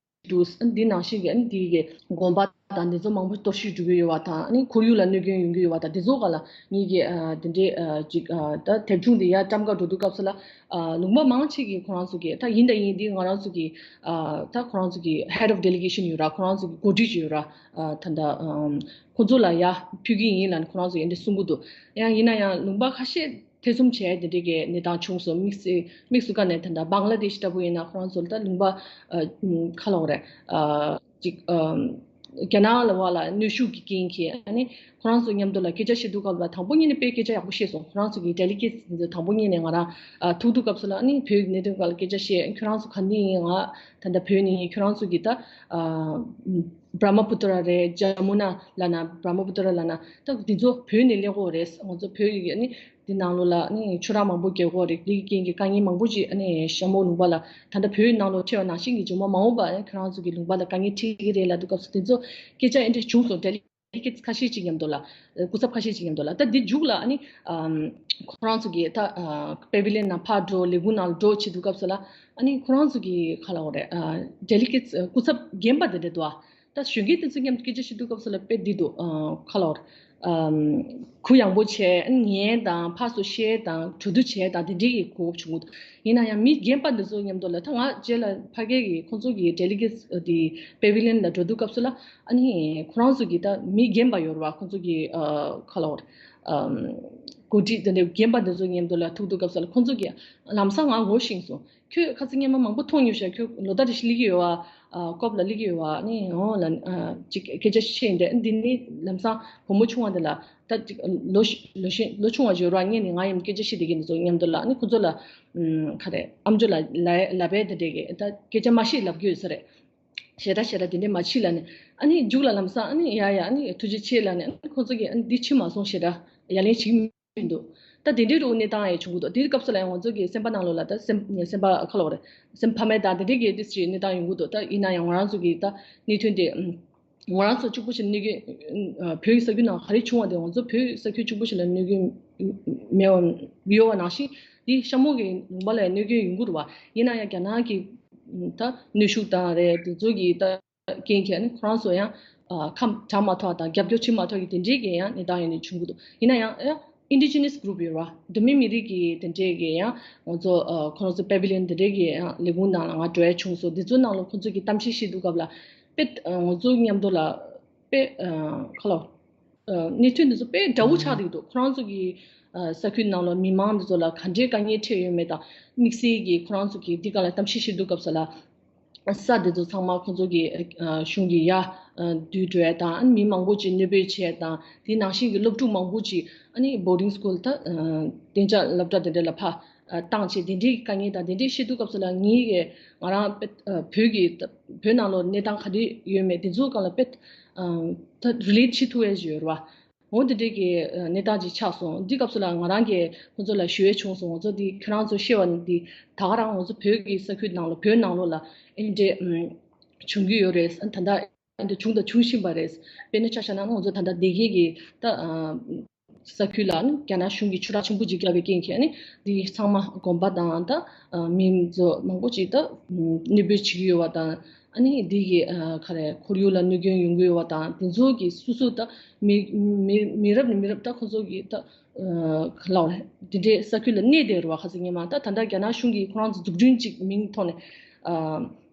འདུག་འདི་ནང་བཞིན་གྱི་ཨ་ནི་དེ་གི་དགོན་པ་དང་འདི་ཚོ་མང་པོ་གཏོར་བཤིག་འགྲོ་གི་ཡོད་པ་དང་། ཨ་ནི་ཁོར་ཡུག་ལ་གནོད་སྐྱོན་ཡོང་གི་ཡོད་པ་དང་། འདི་ཚོ་ག་ལ་ངེད་ཀྱི་ཨ་དེ་འདྲའི་ཨ་ཅིག་ཨ་ད་དེབ་ཆུང་འདི་ཡར་བཀྲམ་ག་འགྲོ་དུས་སྐབས་སུ་ལ་ཨ་ལུང་པ་མང་ཆེ་གིས་ཁོ་རང་ཚོ་གི་ད་ཡིན་དང་ཡིན་འདི་ང་རང་ཚོ་གི་ཨ་ད་ཁོ་རང་ཚོ་གི་head of delegation ཡོད་ར། ཁོ་རང་ཚོ་གི་འགོ་ཁྲིད་ཅིག་ཡོད་ར། ཨ་ད་ད་ཨམ་ཁོ་ཚོ་ལ་ཡར་ཕུལ་གི་ཡིན་ལབ་ནས་ཁོ་རང་ཚོ་ཡིན་འདི་གསུང་གི་འདུག་ཡང་ཡིན་ན་ཡང་ལུང་པ་ཁ་ཤས་ཐེ་ཚོམ་བྱས་དེ་འདྲའི་གི་གནས་སྟངས་བྱུང་སོང་། དམིགས་སུ་དམིགས་སུ་བཀར་ནས་ད་ལྟ་བང་ལ་དེཤ་ལྟ་བུ་ཡིན་ན་ཁོ་རང་ཚོ་ལ་ད་ལུང་པ་ཨ་ཁ་ལོག་རེད་ཨ་ཅིག་ཨ་རྒྱ་ནག་ལ་བ་ལ་གནོན་ཤུགས་ཀྱི་རྐྱེན་གྱིས་ཨ་ནི་ཁོ་རང་ཚོ་མཉམ་དུ་ལ་སྐད་ཆ་བཤད་དུས་སྐབས་ལ་དང་པོ་ཉིད་ནས་དཔེ་སྐད་ཆ་ཡག་པོ་བཤད་སོང་། ཁོ་རང་ཚོ་གི་ཌེ་ལི་གེཊ་འདི་ཚོ་དང་པོ་ཉིད་ནས་ང་རང་ཨ་ཐུག་དུས་སྐབས་སུ་ལ་ཨ་ནི་བོད་ཀྱི་གནད་དོན་སྒང་ལ་སྐད་ཆ་བཤད། ཁྱོད་རང་ཚོ་ག་འདི་ཡིན། ང་ད་ལྟ་བོད་ནས་ཡིན། ཁྱོད་རང་ཚོ་གི་ད་ཨ་བྲ་མ་པུ་ཏྲ་རེད། ཇ་མུ་ན་ལབ་ན་བྲ་མ་པུ་ཏྲ་ལབ་ན་ད་འདི་ཚོ་བོད་ནས་སླེབས་ཀྱི་ཡོད་རེད། ང་ཚོ་བོད་ཀྱི་ཨ་ནི་འདི་ནང་ལོགས་ལ་ཨ་ནི་ཆུ་རགས་མང་པོ་རྒྱག་གི་ཡོད་རེད། འདི་གི་རྐྱེན་གྱིས་དཀའ་ངལ་མང་པོ་ཅིག་ཨ་ནི་ཤ་མོ་ལུང་པ་ལ་ད་ལྟ་བོད་ནང་ལོགས་འཕྲད་པ་ནང་བཞིན་གྱི་རྗེས་མ་མ་འོངས་པ་ཨ་ནི་ཁྱེད་རང་ཚོ་གི་ལུང་པ་ལ་དཀའ་ངལ་འཕྲད་ཀྱི་རེད་ལབ་དུས་སྐབས་སུ་དེ་ཚོ་སྐད་ཆ་ཨེ་འདྲ་བྱུང་སོང་། ཌེ་ལི་ཌེ་ལི་གེཊ་ཁ་ཤས་ཅིག་མཉམ་དུ་ལ། སྐུ་ཚབ་ཁ་ཤས་ཅིག་མཉམ་དུ་ལ། ད་འདི་མཇུག་ལ་ཨ་ནི་ཨམ་ཁོ་རང་ཚོ་གི་ད་ཨ་པེ་ཝི་ལི་ཡོན་ནང་ཕར་འགྲོ། ལས་ཁུངས་ནང་ལ་འགྲོ་བྱེད་དུས་སྐབས་སུ་ལ་ཨ་ནི་ཁོ་རང་ཚོ་གི་ག་ལབ་དགོས་རེད། ཨ་ཌེ་ལི་གེཊ་སྐུ་ཚབ་རྒན་པ་དེ་འདྲ་འདུག་ཨ། ད་གཞོན་སྐྱེས་དེ་ཚོ་མཉམ་དུ་སྐད་ཆ་བཤད་དུས་སྐབས་སུ་ལ་དཔེ་འདི་འདུག་ཨ་ག་ལབ་དགོས་རེད། ཨམ་གུ་ཡངས་པོ་བྱས། ཉན་དང་ཕར་ཚུར་བཤད་དང་གྲོས་བསྡུར་བྱས་དང་དེ་འདྲའི་གི་གོ་སྐབས་བྱུང་གི་འདུག་ཡིན་ན་ཡང་མི་རྒན་པ་འདི་ཚོ་མཉམ་དུ་ལ་ད་ང་རྗེས་ལ་ཕ་གི་གི་ཁོང་ཚོ་གི་ཌེ་ལི་གེཊ་དེ་པེ་ཝི་ལི་ཡོན་ལ་འགྲོ་དུས་སྐབས་སུ་ལ་ཨ་ནི་ཁོ་རང་ཚོ་གི་ད་མི་རྒན་པ་ཡོད་རེད་བ། ཁོང་ཚོ་གི་ཨ་ག་ལབ་དགོས་རེད། ཨམ་ འགོ་ཁྲིད་དེ་འདྲའི་རྒན་པ་འདི་ཚོ་མཉམ་དུ་ལ་ཐུག་དུས་སྐབས་སུ་ལ་ཁོང་ཚོ་གིས་ལམ་སང་ང་ངོ་ཤེས་སོང་། ཁྱོད་ཁ་སང་སྔོན་མ་མང་པོ་མཐོང་མྱོང་ཤག་ཁྱོད་ལོ་ཟླ་རེ་ཞིག་སླེབས་ཀྱི་ཡོད་བ། ཨ་སྐོར་ལ་སླེབས་ཀྱི་ཡོད་བ། ཨ་ནི་འོ་ལ་ཨ་ཅིག་སྐད་ཆ་བཤད་ཡིན་དེ། འདི་ནི་ལམ་སང་བུ་མོ་ཆུང་བ་འདི་ལ་ད་ཅིག་ལོ་ལོ་ཤི་ལོ་ཆུང་བ་ཡོད་ར། ངས་ནི་ང་ཡིན་སྐད་ཆ་བཤད་བསྡད་མཁན་འདི་ཚོ་མཉམ་དུ་ལ། ཨ་ནི་ཁོ་ཚོ་ལ་ཨམ་ག་རེ་ཨམ་ཅོག་ལ་ལ་ལབ་པའི་དེ་འདྲས་ཀྱི་ད་སྐད་ཆ་མ་བཤད་ལབ་ཀྱི་ཡོད་ས་རེད། ཞེ་དྲག་ཞེ་དྲག་དེ་འདྲས་མ་བྱེད་ལབ་ནས། ཨ་ནི་མཇུག་ལ་ལམ་སང་ཨ་ནི་ཡ་ཡ་ཨ་ནི་ཐུགས་རྗེ་ཆེ་ལབ་ནས། ཨ་ནི་ཁོ་ཚོ་གིས་ཨ་ནི་འདི་བྱེད་མ་སོང་། ཞེ་དྲག་ཡ་ལན་བྱེད་མི་འདུག་ད་དེ་འདྲའི་རུ་གནས་སྟངས་ཡང་བྱུང་གི་འདུག་དེའི་སྐབས་སུ་ལ་ཡང་ང་ཚོ་གི་སེམས་པ་ནང་ལོགས་ལ་ད་སེམས་སེམས་པ་ཁ་ལོག་རེད། སེམས་ཕམ་མེད་དང་དེ་འདྲའི་གི་ཏིས་ཅིག་གནས་སྟངས་ཡོང་གི་འདུག་ད་ཡིན་ན་ཡང་ང་རང་ཚོ་གི་ད་གནད་དོན་དེ་ཨམ་ང་རང་ཚོ་གཅིག་པུ་ཞིག་གནོད་སྐྱོན་ཨ་བོད་ཀྱི་ས་ཁུལ་ནང་ག་རེ་བྱུང་བ་དེ་ང་ཚོ་བོད་ས་ཁུལ་གཅིག་པུ་ཞིག་ལ་གནོད་སྐྱོན་མེད་པ་ཡོད་པ་ནང་བཞིན་དེ་ཤ་མོ་གི་ལུང་པ་ལ་གནོད་སྐྱོན་ཡོང་གི་རེད་བ། ཡིན་ན་ཡང་རྒྱ་ནག་གི་ད་གནོན་ཤུགས་དང་རེད། དེ་ཚོ་གི་ད་རྐྱེན་གྱིས་ནི་ཁོ་རང་ཚོ་ཡང་ཨ་ཁ་གྲག་མ་ཐུབ་དང་རྒྱབ་སྐྱོར་བྱེད་མ་ཐུབ་ཀྱི་དེ་འདྲའི་གི་ཡང་གནས་སྟངས་ཡོང་ནས་བྱུང་གི་འདུག་ཡིན་ན་ཡང་ཨ་ཨིན་ཌི་ཇི་ནས་གུ་རུབ་ཡོད་ར། བོད་མི་མི་རིགས་ཀྱི་དེ་འདྲའི་གི་ཡང་ང་ཚོ་ཨ་ཁོ་རང་ཚོ་པེ་བི་ལི་ཡོན་དེ་འདྲའི་གི་ཡང་ལས་ཁུངས་ནང་ལ་ང་འགྲོ་ཡ་བྱུང་སོང་། དེ་ཚོའི་ནང་ལ་ཁོ་ཚོ་གི་གཏམ་བཤད་བཤད་དུས་སྐབས་ལ་དཔེ་ཨ་ང་ཚོ་མཉམ་དུ་ལ་དཔེ་ཨ་ཁ་ལོ། ཨ་གནད་དོན་འདི་ཚོ་དཔེ་འདྲ་བོ་ཆགས་བསྡད་འདུག་ཁོ་རང་ཚོ་གི་ཨ་ས་ཁུལ་ནང་ལ་མི་མང་འདི་ཚོ་ལ་ག་འདྲའི་དཀའ་ངལ་འཕྲད་ཡོད་མེད་དང་། དམིགས་བསལ་གྱི་ཁོ་རང་ཚོ་གི་འདི་ག་ལ་གཏམ་བཤད་བྱེད་དུས་སྐབས་སུ་ལ་ས་འདི་ཚོ་ཚང་མ་ཁོ་ཚོ་གི་ཨ་གཞུང་གི་ཡ་ཨ་བསྡུས་འགྲོ་ཡ་དང་། ཨ་ནི་མི་མང་པོ་ཅིག་གནོད་འབུད་བྱས་དང་། དེ་ནང་བཞིན་གྱི་སློབ་ཕྲུག་མང་པོ་ཅིག་ཨ་ནི་བོར་ཌིང་སི་ཀུལ་ད་ཨ་གཏན་འཇགས་སློབ་གྲྭ་དེ་འདྲ་ལ་ཕར་ཨ་བཏང་བྱས། དེ་འདྲའི་དཀའ་ངལ་དང་དེ་འདྲའི་བཤད་དུས་སྐབས་སུ་ལ་ངའི་གི་ང་རང་དཔེ་ཨ་བོད་ཀྱི་བོད་ནང་ལོགས་གནས་སྟངས་ག་འདྲ་ཡོད་མེད་དེ་ཚོ་སྒང་ལ་དཔེ་ཨ་ད་རི་ལེ་ཊི་བྱེད་ཐུབ་ཡ་ཞིག་ཡོད་རེད་བ། འོ་དེ་འདྲའི་གི་ཨ་གནས་སྟངས་ཅིག་ཆགས་སོང་། འདི་སྐབས་སུ་ལ་ང་རང་གིས་ཁོང་ཚོ་ལ་ཞུ་ཡས་བྱུང་སོང་། ང་ཚོ་འདི་ཁྱེད་རང་ཚོ་ཤེས་པ་འདི་ད་ག་རང་ང་ཚོ་བོད་ཀྱི་ས་ཁུལ་ནང་ལོགས་བོད་ནང་ལོགས་ལ་ཨེ་འདྲའི་ཨམ་བྱུང་གི་ཡོད་རེད། ད་ལྟ་ཨེ་འདྲ་བྱུང་དང་འབྱུང་བཞིན་པ་རེད། དཔེར་ན་ཆ་བཞག་ན་ང་ཚོ་ད་ལྟ་སྡེ་དགེ་གི་ད་ཨ་ས་ཁུལ་ལ་ནི་རྒྱ་ནག་གཞུང་གིས་ཆུ་རགས་ཆེན་པོ་ཅིག་བརྒྱབ་པའི་རྐྱེན་གྱིས་ནི་འདི་ཚང་མ་དགོན་པ་དང་ད་ཨ་མི་ཚོ་མང་པོ་ཅིག་ད་ཨམ་གནོད་འབུད་བྱེད་ཀྱི་ཡོད་པ་དང་། ཨ་ནི་འདི་གི་ཨ་ག་རེ་ཁོར་ཡུག་ལ་གནོད་སྐྱོན་ཡོང་གི་ཡོད་པ་དང་། དེ་ཚོ་གི་སོ་སོ་ད་མི་མི་མི་རབས་ནས་མི་རབས་ད་ཁོ་ཚོ་གི་ད་ཨ་ག་ལབ་རེད། དེ་འདྲའི་ས་ཁུལ་ལ་གནས་བསྡད་རེད་བ། ཁ་སང་ཉི་མ་ད་ད་ལྟ་རྒྱ་ནག་གཞུང་གིས་ཁོ་རང་ཚོ་འཛུགས་སྐྲུན་ཅིག་མིང་ཐོག་ནས་ཨ་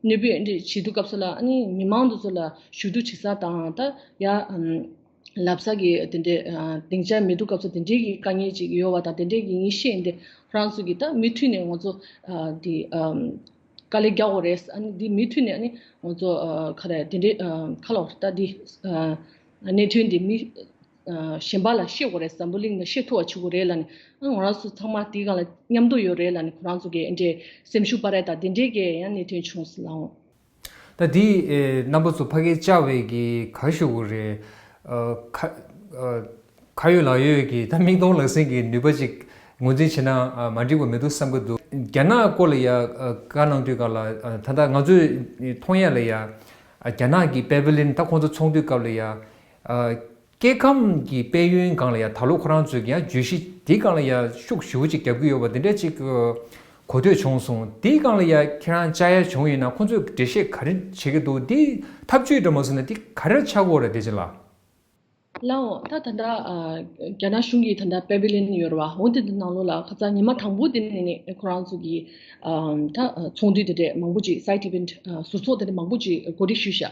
གནོད་འབུད་འདི་བྱེད་དུས་སྐབས་སུ་ལ། ཨ་ནི་མི་མང་དེ་ཚོ་ལ་ཞུ་གཏུག་བྱེད་ས་དང་ད་ཡ་ཨམ་ལབ་ས་གི་དེ་འདྲའི་ཨ་སྡིངས་ཆ་མེད་དུས་སྐབས་སུ་དེ་འདྲའི་གི་དཀའ་ངལ་ཅིག་ཡོད་པ་དང་། དེ་འདྲའི་གི་ངས་ཤེས་ཡིན་ཏེ། ཁོ་རང་ཚོ་གི་ད་མུ་མཐུད་ནས་ང་ཚོ་ཨ་འདི་ཨམ་དཀའ་ལས་རྒྱག་དགོས་རེད། ཨ་ནི་འདི་མུ་མཐུད་ནས་ཨ་ནི་ང་ཚོ་ཨ་ག་རེ་དེ་འདྲའི་ཨ་ཁ་ལོ་ད་འདི་ཨ་གནད་དོན་འདི་མི་ཨ་གཞན་པ་ལ་བཤད་དགོས་རེད། འཛམ་བུ་གླིང་ལ་བཤད་ཐུབ་པ་བྱེད་དགོས་རེད་ལབ་ནས། ཨ་ང་རང་ཚོ་ཚང་མ་དེའི་སྒང་ལ་མཉམ་དུ་ཡོད་རེད་ལབ་ནས། ཁོ་རང་ཚོ་གི་ཨ་འདྲའི་སེམས་ཤུགས་སྤར་ཡ་དང་དེ་འདྲའི་གི་ཡང་གནད་དོན་བྱུང་སོང་ལགས། ད་འདི་ཨེ་རྣམ་པ་ཚོ་ཕ་གིར་བཅར་བའི་གི་ག་ཞུ་དགོས་རེད། ཨ་ཁ་ཨ་ཁ་ཡོད་ལག་ཡོད་ཀྱི་ད་མིག་མཐོང་ལག་ཟིན་གྱི་ནུས་པ་ཅིག་ངོས་འཛིན་བྱས་ན་ཨ་མ་འགྲིག་པ་མི་འདུག་བསམ་གྱི་འདུག་རྒྱ་ནག་སྐོར་ལ་ཡ་ཨ་བཀའ་གནང་དུས་སྒང་ལ་ཨ་ད་ལྟ་ང་ཚོས་མཐོང་ཡ་ལ་ཡ་ཨ་རྒྱ་ནག་གི་པེ་བི་ལིན་ད་ཁོང་ཚོ་ཚོགས་དུས་སྐབས་ལ་ཡ་ཨ་སྐྱེ་ཁམས་ཀྱི་དཔལ་ཡོན་སྒང་ལ་ཡ་ད་ལོ་ཁོ་རང་ཚོས་ཀྱང་བརྗོད་གཞི་དེའི་སྒང་ལ་ཡ་ཤུགས་ཞེ་པོ་ཅིག་རྒྱབ་ཀྱི་ཡོད་པ་དེ་འདྲ་ཅིག་གོ་ཐོས་བྱུང་སོང་། དེའི་སྒང་ལ་ཡ་ཁྱེད་རང་བཅར་ཡ་བྱུང་ཡོད་ན་ཁོང་ཚོས་འགྲེལ་བཤད་ག་རེ་བྱེད་ཀྱི་འདུག་དེ་ཐབས་ཇུས་འདྲ་མ་བཟོས་ན་དེ་ག་རེ་ཆགས་ཀྱི་ཡོད་རེད། བདེ་ཆེན་ལགས། ལགས་འོང་། ད་ད་ལྟ་ཨ་རྒྱ་ནག་གཞུང་གིས་ད་ལྟ་པེ་བི་ལིན་ཡོད་རེད་བ། འོ་དེ་དེ་ནང་ལོགས་ལ་ཁ་སང་ཉི་མ་དང་པོ་དེ་ནས་ནི་ཁོ་རང་ཚོ་གིས་ཨ་ད་ཚོགས་འདུ་དེ་འདྲས་མང་པོ་ཅིག་སའིཌ་ཨི་ཝེན་ཊི་ཟུར་ཚོགས་དེ་འདྲས་མང་པོ་ཅིག་གོ་སྒྲིག་ཞུས་ཤག་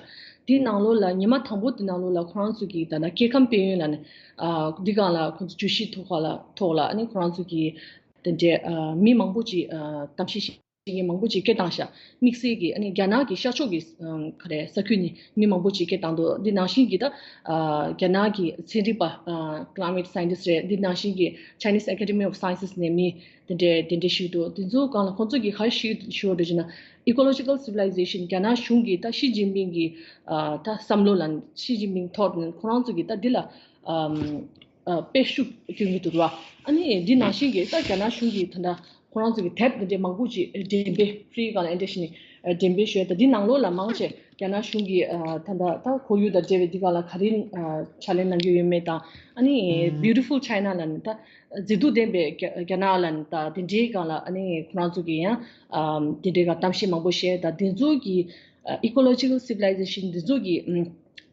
དེའི་ནང་ལོགས་ལ་ཉི་མ་དང་པོ་དེ་ནང་ལོགས་ལ་ཁོ་རང་ཚོ་གིས་ད་ལྟ་སྐྱེ་ཁམས་དཔལ་ཡོན་ལ་ནི་ཨ་འདི་སྒང་ལ་ཁོ་ཚོ་བརྗོད་གཞི་ཐོག་ཁ་ལ་ཐོག་ལ་ཨ་ནི་ཁོ་རང་ཚོ་གིས་དེ་འདྲས་ཨ་མི་མང་པོ་ཅིག་ཨ་གཏམ་བཤད་བཤད་མཁན་མང་པོ་ཅིག་སྐད་བཏང་ཤག་དམིགས་བསལ་གྱིས་ཨ་ནི་རྒྱ་ནག་གི་ཤར་ཕྱོགས་ཀྱི་ཨམ་ག་རེ་ས་ཁུལ་ནས་མི་མང་པོ་ཅིག་སྐད་བཏང་འདུག་འདི་ནང་བཞིན་གྱི་ད་ཨ་རྒྱ་ནག་གི་ཚན་རིག་པ་ཨ་ཀ་ལའི་མེཊ་སའིན་ཊིསཊ་རེད། འདི་ནང་བཞིན་གྱི་Chinese Academy of Sciences ནས་མི་དེ་འདྲས་དེ་འདྲས་ཞིག་འདུག་དེ་ཚོའི་སྒང་ལ་ཁོང་ཚོ་གིས་ག་རེ་ཞུ་ཞུ་བ་འདྲ་ཞུ་ན། Ecological Civilization རྒྱ་ནག་གཞུང་གིས་ད་ཞི་ཅིན་ཕིང་གི་ཨ་ད་བསམ་བློ་ལ་ཞི་ཅིན་ཕིང་ཐོག་ནས་ཁོ་རང་ཚོ་གིས་ད་འདི་ལ་ཨམ་ཨ་དཔེ་ཤུགས་སྐྱོན་གྱི་འདུག་ར། ཨ་ནི་འདི་ནང་བཞིན་གྱི་ད་རྒྱ་ནག་གཞུང་གིས་ད་ལྟ་ཁོ་རང་ཚོ་གི་དེབ་འདི་འདྲའི་མང་པོ་ཅིག་འགྲེམས་སྤེལ་ཧྥི་རི་སྒང་ལ་ཨེ་འདྲ་ཞིག་ནས་འགྲེམས་སྤེལ་ཞུས། ད་འདི་ནང་ལོགས་ལ་མང་ཆེ་རྒྱ་ནག་གཞུང་གིས་ཨ་ད་ལྟ་ད་ཁོར་ཡུག་དང་འབྲེལ་བའི་འདི་སྒང་ལ་ག་རེ་ཨ་ཕྱག་ལས་གནང་གི་ཡོད་མེད་དང་། ཨ་ནི་Beautiful China ལབ་ནས་ད་མཛེས་སྡུག་ལྡན་པའི་རྒྱ་རྒྱ་ནག་ལབ་ནས་ད་དེ་འདྲའི་སྒང་ལ་ཨ་ནི་ཁོ་རང་ཚོ་གིས་ཡང་ཨ་དེ་འདྲའི་སྒང་གཏམ་བཤད་མང་པོ་བཤད། ད་དེ་ཚོ་གི་ཨ་Ecological Civilization འདི་ཚོ་གི་ཨམ་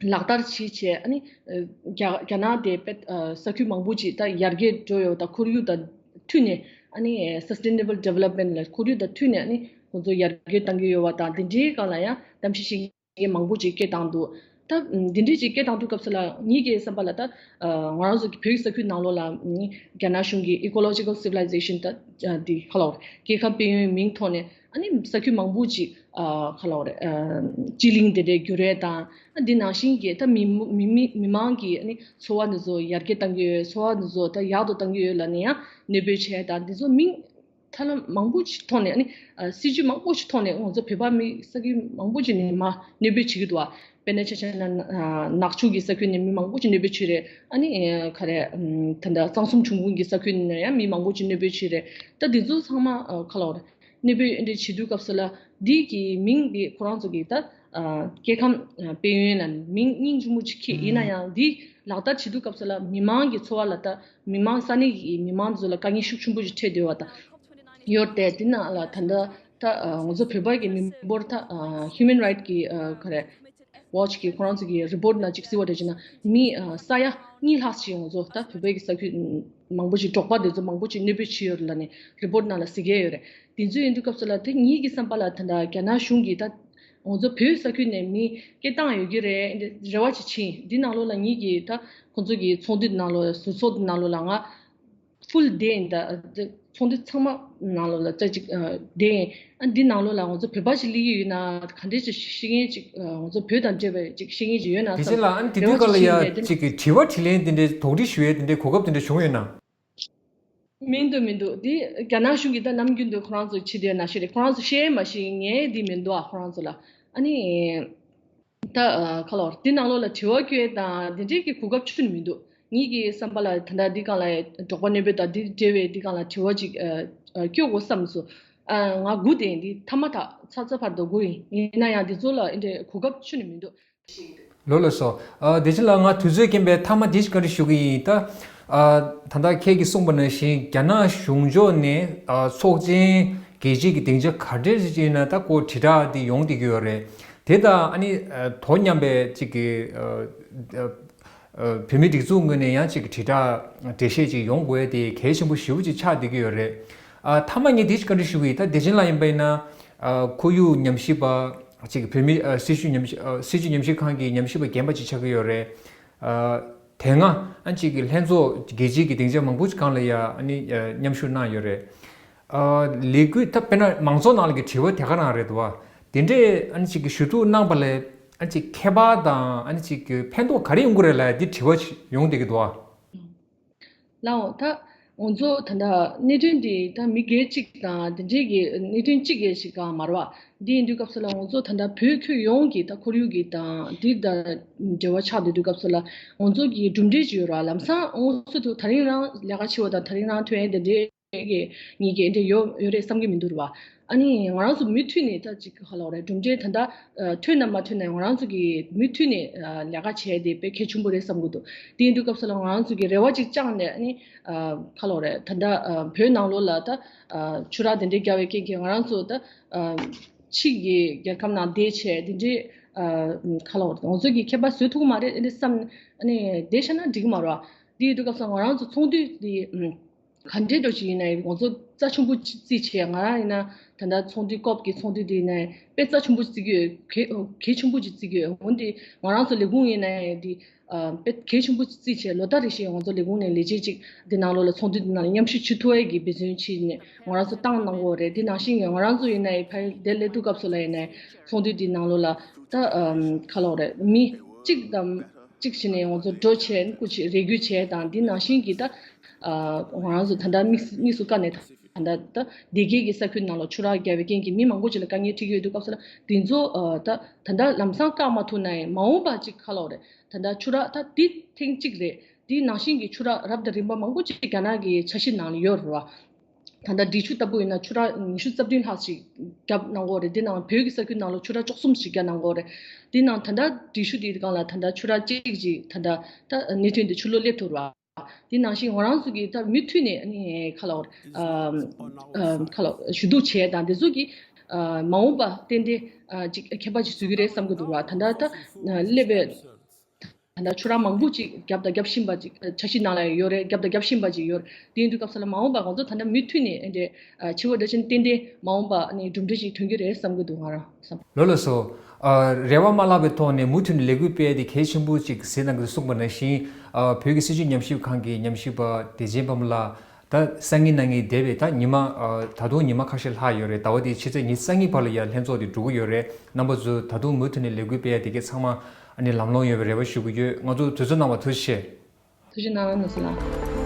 ལག་བསྟར་བྱེད་བྱས། ཨ་ནི་ཨ་རྒྱ་རྒྱ་ནག་དེ་དཔེ་ཨ་ས་ཁུལ་མང་པོ་ཅིག་ད་ཡར་རྒྱས་འགྲོ་ཡོད། ད་ཁོར་ཡུག་དང་མཐུན་ནས་ཨ་ནི་Sustainable Development ལ་ཁོར་ཡུག་དང་མཐུན་ནས་ཨ་ནི་ཁོང་ཚོ་ཡར་རྒྱས་གཏང་གི་ཡོད་པ་དང་། དེ་འདྲའི་སྒང་ལ་ཡང་གཏམ་བཤད་བྱེད་མཁན་མང་པོ་ཅིག་སྐད་བཏང་འདུག་ད་འདི་འདྲའི་ཅིག་སྐད་བཏང་དུས་སྐབས་སུ་ལ་ངེད་ཀྱི་བསམ་པ་ལ་ད་ང་རང་ཚོ་གི་བོད་ཀྱི་ས་ཁུལ་ནང་ལོགས་ལ་ནི་རྒྱ་ནག་གཞུང་གི་Ecological Civilization ད་འདི་ཧ་ལོ་རེད། སྐྱེ་ཁམས་དཔལ་ཡོན་མིང་ཐོག་ནས་ཨ་ནི་ས་ཁུལ་མང་པོ་ཅིག་ཧ་ལོ་རེད། སྤྱི་གླིང་དེ་འདྲའི་འགྱུར་རེས་དང་འདི་ནང་བཞིན་གྱི་ད་མི་མི་མི་མི་མང་གི་ཨ་ནི་འཚོ་བ་འདི་ཚོ་ཡར་རྒྱས་གཏང་གི་ཡོད། འཚོ་བ་འདི་ཚོ་ད་ཡག་ཏུ་གཏང་གི་ཡོད་ལ་ནི་ཡང་གནོད་འབུལ་བྱས་དང་འདི་ཚོ་མིང་ཐབས་ལམ་མང་པོ་ཞིག་ཐོག་ནས་ཨ་ནི་སྲིད་ཇུས་མང་པོ་ཞིག་ཐོག་ནས་ང་ཚོ་བོད་པ་མི་ས་ཁུལ་མང་པོ་ཞིག་ནས་མ་གནོད་འབུལ་བྱེད་ཀྱི་འདུག་བ། དཔེར་ན་ཆ་བཞག་ན་ནག་ཆུ་གི་ས་ཁུལ་ནས་མི་མང་པོ་ཞིག་གནོད་འབུལ་བྱས་རེད། ཨ་ནི་ག་རེ་ད་ལྟ་གཙང་གསུམ་ཆུ་འབུང་གི་ས་ཁུལ་ནས་ཡང་མི་མང་པོ་ཞིག་གནོད་འབུལ་བྱས་རེད། ད་འདི་ཚོ་ཚང་མ་ག་ལ་བ་རེད། གནོད་འབུལ་འདི་བྱེད་དུས་སྐབས་སུ་ལ་འདི་གི་མིང་འདི་ཁོ་རང་ཚོ་གི་ད་སྐྱེ་ཁམས་དཔལ་ཡོན་ལ་མིང་སྙིང་རྗེ་མོ་ཅིག་འཁྱེར་ཡིན་ན་ཡང་འདི་ལག་བསྟར་བྱེད་དུས་སྐབས་སུ་ལ་མི་མང་གི་འཚོ་བ་ལ་ད་མི་མང་ས་གནས་ཀྱི་མི་མང་ཚོ་ལ་དཀའ་ངལ་ཤུགས་ཆེན་པོ་ཞིག་འཕྲད་བསྡད་པ་དང་ཡོད་དེ། དེ་ནང་ལ་ད་ལྟ་ད་ང་ཚོ་བོད་པ་གི་མི་འབོར་ད་Human Right གི་ག་རེ་Watch གི་ཁོ་རང་ཚོ་གི་report ནང་ཅིག་གཟིགས་པ་རེད་བྱས་ན་མི་ས་ཡ་གཉིས་ལྷག་ཅིག་ང་ཚོ་ད་བོད་པའི་གི་ས་ཁུལ་མང་པོ་ཞིག་འབྲོག་པ་དེ་ཚོ་མང་པོ་ཞིག་གནོད་འབུལ་བྱས་ཡོད་རེད་ལབ་ནས་report ནང་ལ་གཟིགས་ཡས་ཡོད་རེད། དེ་ཚོ་ཡིན་དུས་སྐབས་སུ་ལ་དེ་ངེད་ཀྱི་བསམ་པ་ལ་ད་ལྟ་རྒྱ་ནག་གཞུང་གིས་ད་ང་ཚོ་བོད་ས་ཁུལ་ནས་མི་སྐད་བཏང་ཡོད་ཀྱི་རེད་འདི་རེ་བ་ཅིག་བྱིན། འདི་ནང་ལོགས་ལ་ངེད་ཀྱི་ད་ཁོང་ཚོ་གི་ཚོགས་འདུ་ནང་ལོགས་ཟུར་ཚོགས་འདི་ནང་ལོགས་ལ་ང་full day ཡིན། ད་ཚོགས་འདུ་ཚང་མ་ནང་ལོགས་ལ་ཙག་ཅིག་day ཡིན། ཨ་འདི་ནང་ལོགས་ལ་ང་ཚོ་བོད་པ་ཞིག་སླེབས་ཀྱི་ཡོད་ན་ག་འདྲས་ཅིག་ཤེས་མཁན་ཅིག་ང་ཚོ་བོད་དང་འབྲེལ་བའི་ཅིག་ཤེས་མཁན་ཅིག་ཡོད་ན་དེ་བསམ་ཕྱིན་ལ་ཨ་ནི་དེ་རེ་བ་དུས་ག་ཅིག་ལ་བྱིན་ཡ་ནས་དེ་ཅིག་གི་དྲི་བ་དྲིས་ལན་དེ་འདྲའི་དོགས་འདྲི་ཞུ་ཡས་དེ་འདྲའི་གོ་སྐབས་དེ་འདྲ་བྱུང་ཡོད་ན། མི་འདུག་མི་འདུག་འདི་རྒྱ་ནག་གཞུང་གིས་ད་ནམ་རྒྱུན་དུ་ཁོ་རང་ཚོ་བྱེད་བསྡད་ན་ཤེས་རེད། ཁོ་རང་ཚོ་ཤེས་མ་ཤེས་ངས་འདི་མི་འདུག་ཨ་ཁོ་རང་ཚོ་ལ་ཨ་ནི། ད་ཁ་ལོར་འདི་ནང་ལོགས་ལ་དྲི་བ་བཀོད་དང་འདི་འདྲའི་གི་གོ་སྐབས་ཁྱོན་ནས་མི་འདུག་ངེད་ཀྱི་བསམ་པ་ལ་ད་ལྟ་འདི་སྒང་ལ་འབྲོག་པ་གནོད་འབུལ་དང་འདི་འབྲེལ་བའི་འདི་སྒང་ལ་དྲི་བ་ཅིག་བཀོད་དགོས་བསམ་སོང་། ང་སྒུག་བསྡད་འདི་མཐའ་མ་དག་ཚ་ཚ་བར་དུ་སྒུག་ཡིན། ཡིན་ན་ཡང་འདི་ཚོ་ལ་འདི་འདྲའི་གོ་སྐབས་ཁྱོན་ནས་མི་འདུག་ལོ་ལ་སོ། ཨ་བདེ་ཆེན་ལགས་ང་དུས་ཚོད་རྐྱེན་པས་མཐའ་མ་འདི་ཞིག་བཀའ་འདྲི་ཞུ་གི་ཡིན། ད་ཨ་ད་ལྟ་ཁྱེད་ཀྱིས་གསུངས་པ་ནང་བཞིན་རྒྱ་ནག་གཞུང་ཕྱོགས་ནས་ཨ་ཚོགས་ཆེན་རྒྱལ་སྤྱིའི་གི་སྡིངས་ཆ་ག་འདྲས་ཞིག་ཡིན་ན་ད་ཁོ་དྲིལ་བསྒྲགས་འདི་ཡོང་བསྡད་ཀྱི་ཡོད་རེད། དེ་དང་ཨ་ནི་ཨ་དོ་མཉམ་པའི་ཅིག་གི་ཨ་ཨ་བོད་མི་སྒྲིག་འཛུགས་ངོས་ནས་ཡང་ཅིག་དྲིལ་བསྒྲགས་འགྲེལ་བཤད་ཅིག་ཡོང་དགོས་དེ་གལ་ཆེན་པོ་ཞེ་པོ་ཅིག་ཆགས་བསྡད་ཀྱི་ཡོད་རེད། ཨ་མཐའ་མ་ངས་འདི་ཞིག་བཀའ་འདྲི་ཞུ་གི་ཡིན། ད་བདེ་ཆེན་ལགས་ཡིན་པ་ཡིན་ན་ཨ་ཁོར་ཡུག་ཉམས་ཞིབ་པ། ཅིག་བོད་མི་ཨ་སྲིད་བྱུས་ཉམས་ཞིབ་ཨ་སྲིད་བྱུས་ཉམས་ཞིབ་ཁང་གི་ཉམས་ཞིབ་པ་རྒན་པ་ཅིག་ཆགས་ཀྱི་ཡོད་རེད། ཨ་དེ་སྔ་ཨ་ཅིག་གི་ལྷན་ཚོགས་རྒྱལ་སྤྱིའི་གི་སྡིངས་ཆ་མང་པོ་ཞིག་སྒང་ལ་ཡ་ཨ་ནི་ཨ་མཉམ་ཞུགས་གནང་ཡོད་རེད། ཨ་ལས་འགུལ་ད་དཔེར་ན་མང་ཚོགས་ནང་ལ་གི་དྲི་བ་དེ་ག་རང་རེད་འདུག་བ། དེ་འདྲས་ཨ་ནི་ཅིག་གི་ཞུ་གཏུག་གནང་པ་ལས་ཨ་ཅིག་ཁྱད་པར་དང་ཨ་ནི་ཅིག་གི་ཕན་ཐོགས་ག་རེ་ཡོང་གི་རེད་ལབ་ཡ་འདི་དྲི་བ་ཞིག་ཡོང་བསྡད་ཀྱི་འདུག་བ། ལའོ་ད་ང་ཚོ་ད་ལྟ་གནད་དོན་འདི་ད་མི་སྒེར་གཅིག་དང་དེ་འདྲའི་གི་གནད་དོན་གཅིག་གི་ཞིག་གང་མ་རེད་བ། འདི་ཡིན་དུས་སྐབས་སུ་ལ་ང་ཚོ་ད་ལྟ་བོད་ཁྱོན་ཡོངས་ཀྱི་ད་ཁོར་ཡུག་གི་དང་འདི་དང་འབྲེལ་བ་ཆགས་བསྡད་དུས་སྐབས་སུ་ལ་ང་ཚོ་གི་གྲུབ་འབྲས་ཅིག་ཡོད་ར། ལམ་སང་ང་ཚོ་ད་དེ་རིང་རང་ལས་ཀ་བྱེད་པ་དང་དེ་རིང་རང་ཐོན་ཡས་དེ་འདྲའི་གི་ངེད་ཀྱི་འདི་ཡོད་ཡོད་རེད་བསམ་གྱི་མི་འདུག་ར་བ། ཨ་ནི་ང་རང་ཚོ་མུ་མཐུད་ནས་ད་ཅིག་ག་ལབ་རེད། གྲུབ་འབྲས་ད་ལྟ་ཐོན་ན་མ་ཐོན་ན་ང་རང་ཚོ་གི་མུ་མཐུད་ནས་ལས་ཀ་བྱས་ཏེ་དཔེ་གལ་ཆེན་པོ་རེད་བསམ་གྱི་འདུག་དེ་ཡིན་དུས་སྐབས་སུ་ལ་ང་རང་ཚོ་གི་རེ་བ་ཅིག་བཅངས་ནས་ཨ་ནི་ག་ལབ་རེད། ད་ལྟ་བོད་ནང་ལོགས་ལ་ད་ཆུ་རགས་དེ་འདྲའི་རྒྱག་པའི་རྐྱེན་གྱིས་ང་རང་ཚོ་ད་ཕྱི་གི་རྒྱལ་ཁབ་ནང་བསྡད་བྱས་དེ་འདྲའི་ག་ལབ་རེད། ང་ཚོ་གི་ཁྱད་པར་བཟོ་ཐུབ་ཀྱི་མ་རེད་ཨ་ནི་བསམ་ཨ་ནི་བསྡད་བཞག་ན་འགྲིག་གི་མ་རེད་བ། དེ་ཡིན་དུས་སྐབས་སུ་ང་རང་ཚོ་ཚོགས་འདུ་དེ། ག་འདྲའི་འགྲོ་ཞིག་ཡིན་ན་ཡང་ང་ཚོ་རྩ་ཆེན་པོ་ཅིག་བརྩིས་བྱས། ང་རང་ཡིན་ན་ད་ལྟ་ཚོགས་འདུའི་སྐབས་ཀྱི་ཚོགས་འདུ་དེ་ཡིན་ན་ཡང་དཔེ་རྩ་ཆེན་པོ་ཅིག་བརྩི་གི་ཡོད། གལ་གལ་ཆེན་པོ་ཅིག་བརྩི་གི་ཡོད། འོན་ཏེ་ང་རང་ཚོ་ལས་ཁུངས་ཡིན་ན་ཡང་དེ་དཔེ་གལ་ཆེན་པོ་ཅིག་བརྩིས་བྱས། ལོ་ལྟར་རེ་བཞིན་ང་ཚོ་ལས་ཁུངས་ནས་ལས་བྱེད་ཅིག་འདི་ནང་ལོགས་ལ་ཚོགས་འདུ་འདི་ནང་ལ་མཉམ་ཞུགས་བྱེད་ཐུབ་ཡས་ཀྱི་འབད་བརྩོན་བྱས་ནས་ང་རང་ཚོ་བཏང་གནང་གི་ཡོད་རེད། འདི་ནང་བཞིན་ང་རང་ཚོ་ཡིན་ན་ཡང་ཕ་གིར་འདིར་སླེབས་དུས་སྐབས་སུ་ལ་ཡིན་ན་ཡང་ཚོགས་འདུ་འདི་ནང་ལོགས་ལ་ད་ག་ལབ་རེད། མི་གཅིག་དང་གཅིག་བྱས་ནས་ང་ཚོ་འགྲོ་བྱས་སྐུ་མཁྱེན་རེ་སྐུལ་བྱས་དང་འདི་ནང་བཞིན་གྱི་ད། ང་རང་ཚོ་ད་ལྟ་དམིགས་དམིགས་སུ་བཀར་ནས་ད་ལྟ་ད་སྡེ་དགེ་གི་ས་ཁུལ་ནང་ལ་ཆུ་རགས་བརྒྱབ་པའི་རྐྱེན་གྱིས་མི་མང་པོ་ཅིག་ལ་དཀའ་ངལ་འཕྲད་ཀྱི་ཡོད་དུས་སྐབས་སུ་ལ་འདི་ཚོ་ད་ད་ལྟ་ལམ་སང་བཀག་མ་ཐུབ་ན་ཡང་མ་འོངས་པ་ཅིག་ག་ལབ་རེད། ད་ལྟ་ཆུ་རགས་ད་འདི་ཐེངས་གཅིག་རེད། འདི་ནང་བཞིན་གྱི་ཆུ་རགས་རབ་དང་རིམ་པ་མང་པོ་ཅིག་རྒྱ་ནག་གི་འཆར་གཞི་ནང་ལ་ཡོད་རེད་བ། ད་ལྟ་འབྲི་ཆུ་ལྟ་བུ་ཡིན་ན་ཆུ་རགས་ཉི་ཤུ་རྩ་བདུན་ལྷག་ཅིག་བརྒྱབ་གནང་གི་ཡོད་རེད། འདི་ནང་བོད་ཀྱི་ས་ཁུལ་ནང་ལ་ཆུ་རགས་བཅུ་གསུམ་ཞིག་བརྒྱབ་གནང་གི་ཡོད་རེད། འདི་ནང་ད་ལྟ་འབྲི་ཆུ་འདི་སྒང་ལ་ད་ལྟ་ཆུ་རགས་གཅིག་ཅིག་ད་ལྟ་ད་གནད་དོན་དེ་ཕྱི་ལོགས་སླེབས་ཐུབ་རེད་བ། དེ་ནང་བཞིན་ང་རང་ཚོ་གིས་ད་མུ་མཐུད་ནས་ཨ་ནི་ག་ལབ་ཨམ་ཨམ་ག་ལབ་ཞུ་གཏུག་བྱས་དང་དེ་ཚོ་གིས་ཨ་མ་འོངས་པ་ཏན་ཏན་ཨ་ཅིག་ཁྱད་པར་ཅིག་བཟོ་གི་རེད་བསམ་གྱི་འདུག་བ། ད་ལྟ་ད་སླེབས་པའི་ ད་ལྟ་ཁྱོད་རང་མང་པོ་ཅིག་རྒྱབ་དང་རྒྱབ་བཞིན་པ་ཅིག་འཆར་གཞི་ནང་ལ་ཡོད་རེད། རྒྱབ་དང་རྒྱབ་བཞིན་པ་ཅིག་ཡོད་རེད། དེ་ཡིན་དུས་སྐབས་སུ་ལ་མ་འོངས་པ་ང་ཚོ་ད་ལྟ་མུ་མཐུད་ནས་འདི་འདྲའི་བྱེད་པ་འདྲ་ཅན་ཏན་ཏན་མ་འོངས་པ་ནི་གྲུབ་འབྲས་ཅིག་ཐོན་གྱི་རེད་བསམ་གྱི་འདུག་ང་རང་བསམ། ལགས་ལགས་སོ། ཨ། རེ་བ་མ་བརླག་པའི་ཐོག་ནས་མུ་མཐུད་ནས་ལས་འགུལ་སྤེལ་ཡ་དེ་གལ་ཆེན་པོ་ཅིག་ཟེར་གནང་གི་གསུངས་པ་ནང་བཞིན། ཨ། བོད་ཀྱི་སྲིད་བྱུས་ཉམས་ཞིབ་ཁང་གི་ཉམས་ཞིབ་པ་བདེ་ཆེན་དཔལ་མོ་ལགས། ད་སང་ཉིན་གནངས་ཉིན་འདས་པའི་ད་ཉི་མ། ཨ། ད་དུང་ཉི་མ་ཁ་ཤས་ལྷག་ཡོད་རེད། ཟླ་བ་འདིའི་ཕྱི་ཚེས་ཉི་ཤུ་རྩ་གཉིས་བར་ལ་ཡར་ལྷན་ཚོགས་དེ་འགྲོ་གི་ཡོད་རེད། རྣམ་པ་ཚོས་ད་དུང་མུ་མཐུད་ནས་ལས་འགུལ་སྤེལ་ཡ་དེ་གས་ཚང་མ་ཨ་ནི་ལམ་ལྷོང་ཡོང་བའི་རེ་བ་ཞུ་གི་ཡོད། ང་ཚོ་དུས་ཚོད་གནང་བར་ཐུགས་རྗེ་ཆེ། ཐུགས་རྗེ་གནང་། ནོར་སྲིད་ལགས།